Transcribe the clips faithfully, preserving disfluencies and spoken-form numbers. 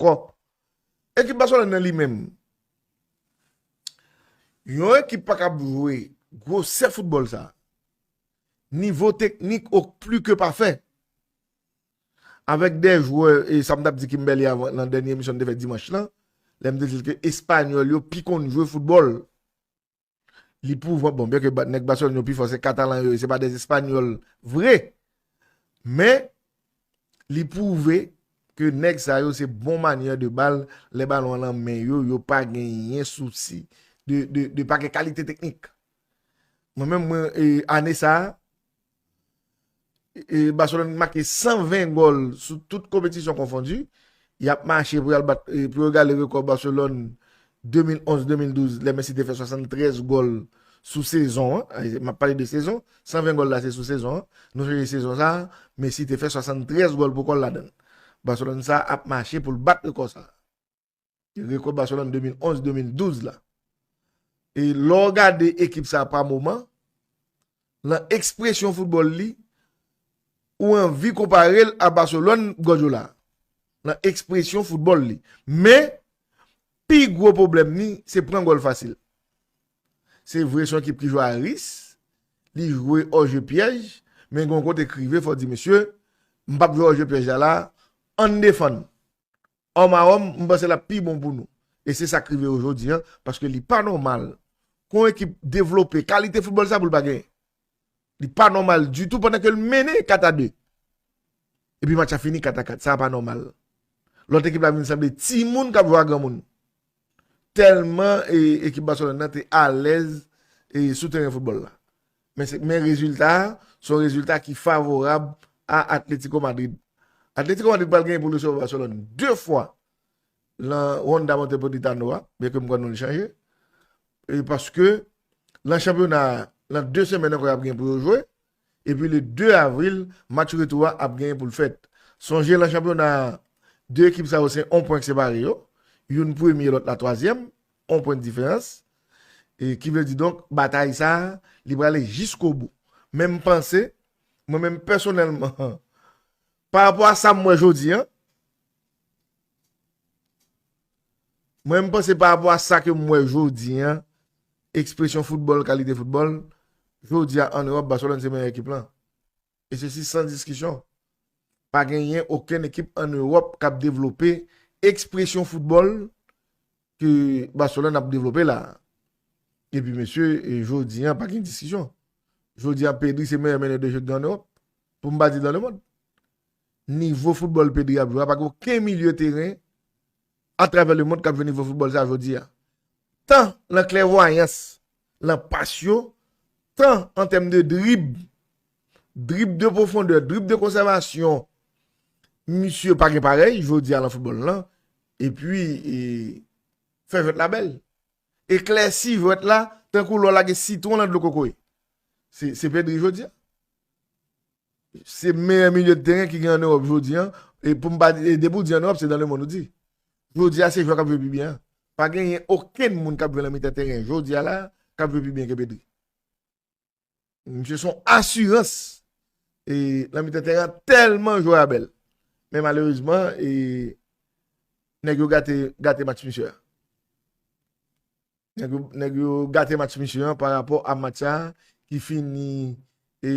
ankò. Ekip Baselòn nan li menm, yon ekip pa kab jwe gwosè foutbòl sa. Nivo teknik o pli ke pafè. Avèk de jwè, e sa m t ap di Kimberly avan, nan dènye emisyon n te fè dimanch lan, lè m te di l ke Espanyòl yo pi konn jwe foutbòl. Li pwouve, bon, byen ke ba- nèg Baselòn yo pi fò, se Katalan yo, se pa de Espanyòl vre. Men, li pwouve ke nèg sa yo se bon manyè de bal, lè balon an nan men yo, yo pa genyen sousi de, de, de pa gen kalite teknik. Mwen menm, mwen, e, ane sa a, e, Baselòn make san ven gòl sou tout konpetisyon konfondi. Y ap mache pou y al bat, e, pou yo gale rekò Baselòn de mil onz de mil douz, lè Messi te fè swasanntrèz gòl sou sezon an. E, m ap pale de sezon, san ven gòl la se sou sezon an. Nou sonje sezon sa a, Messi te fè swasanntrèz gòl pou kò l ladan l. Baselòn sa a ap mache pou l bat rekò sa a. Rekò Baselòn de mil onz de mil douz la. E lè w gade ekip sa a pa moman, nan ekspresyon foutbòl li, ou anvi konpare l a Baselòn Guardiola. Nan ekspresyon foutbòl li. Men, pi gwo pwoblèm li, se pran gòl fasil. Se vre, se yon ekip ki jwe a ris, li jwe òje pyèj, men gen yon kote k rive, fò di, mesye, m p ap jwe òje pyèj la la, ann defann. Òm a òm, m panse l ap pi bon pou nou. E se sa k rive yo jodi a, paske li pa nòmal. Kon ekip devlope kalite foutbòl sa pou l pa genyen. Li pa nòmal ditou pandan ke l mennen kat a de. Epi match la fini kat a kat. Sa pa nòmal. Lòt ekip la vin sanble timoun k ap jwe a granmoun. Tèlman e, ekip Baselòn nan te alèz e, sou teren foutbòl la. Men, se, men rezilta a, se yon rezilta ki favorab a Atletico Madrid. Atletico Madrid pral genyen pou l resevwa Baselòn de fwa nan Wanda Metropolitano a, byen ke m kwè non li chanje. E paske nan chanpyona a, nan de semèn ankò y ap gen pou yo jwe. Epi le de avril, match retou a ap genyen pou l fèt. Sonje nan chanpyona a, de ekip sa yo se yon pwen k separe yo. Youn premye, lòt la twazyèm, yon pwen diferans. E ki vle di donk, batay sa a, li prale jiskobou. Men m panse, mwen menm pèsonèlman, pa rapò a sa m wè jodi a, mwen m panse pa rapò a sa ke m wè jodi a, ekspresyon foutbòl, kalite foutbòl, jodi a ann Ewòp, Baselòn se meyè ekip lan. E sesi san diskisyon. Pa genyen okenn ekip ann Ewòp k ap devlope ekspresyon foutbòl ke Baselòn ap devlope la. Epi, mesye, e jodi a, pa gen diskisyon. Jodi a, Pedri se meyè menè de je k gen ann Ewòp. Pou m pa di dan lemonn. Nivo foutbòl Pedri ap jwe a, pa gen okenn milye teren atravè lemonn k ap jwe nivo foutbòl sa jodi a. Tan nan klèvwayans, nan pas yo, tan an tèm de drib, drib de pwofondè, drib de konsèvasyon, misye pa gen parèy, jodi a nan foutbòl lan, epi e, fè jwèt la bèl. Eklèsi jwèt la, tankou lè w lage sitwon nan dlo kokoye. Se, se Pedri jodi a. Se meyè milye de teren ki gen ann Ewòp jodi a. E pou m pa di, e depi w di ann Ewòp, se dan lemonn ou di. Jodi a, se jwè k ap jwe pi byen an. Pa genyen okenn moun k ap jwe nan mitan teren jodi a la, k ap jwe pi byen ke Pedri. Misye se yon asirans. E nan mitan teren an, tèlman jwè a bèl. Men malerezman, e, nèg yo gate, gate match misye a. Nèg yo, nèg yo gate match misye an pa rapò a match sa a ki fini e,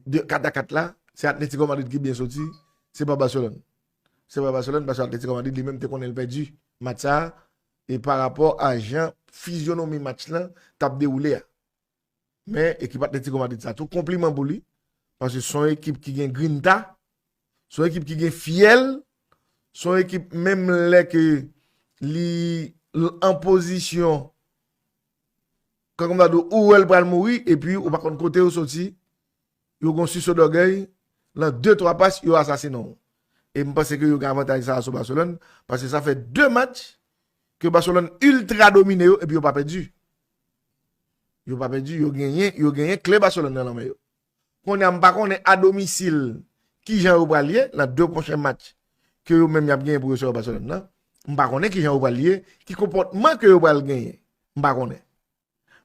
de kat a kat la. Se Atletico Madrid ki byen soti, se pa Barcelone. Se pa Barcelone, paske Atletico Madrid li menm te konnen l pèdi match sa a, e pa rapò a jan fizyonomi match lan t ap dewoule a. Men ekip Atletico Madrid sa tou, konpliman pou li, paske se yon ekip ki gen grinta, se yon ekip ki gen fyèl, se yon ekip menm lè ke li l an pozisyon, kankou m ta di w, ou wè l pral mouri, epi ou pa konn kote yo soti, yo gon siso dògèy, nan de twa pas, yo asasinen w. E m panse ke yo gen avantaj sa a sou Barcelone, paske sa fè de match ke Barcelone iltra domine yo, epi yo pa pèdi. Yo pa pèdi, yo genyen, yo genyen kle Barcelone nan lanmen yo. Kounye a, m pa konnen a domisil kijan yo pral ye nan de pwochen match ke yo menm y ap genyen pou resevwa Barcelone nan. M pa konnen kijan yo pral ye, ki konpòtman ke yo pral genyen. M pa konnen.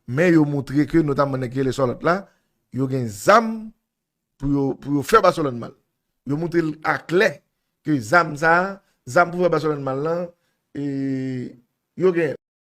Men yo moutre ke, notamman nèg ki rele Charlotte la, yo gen zam pou yo, pou yo fè Barcelone mal. Yo moutre l aklè ke zam sa a, zam pou fè Barcelone mal lan, e, yo gen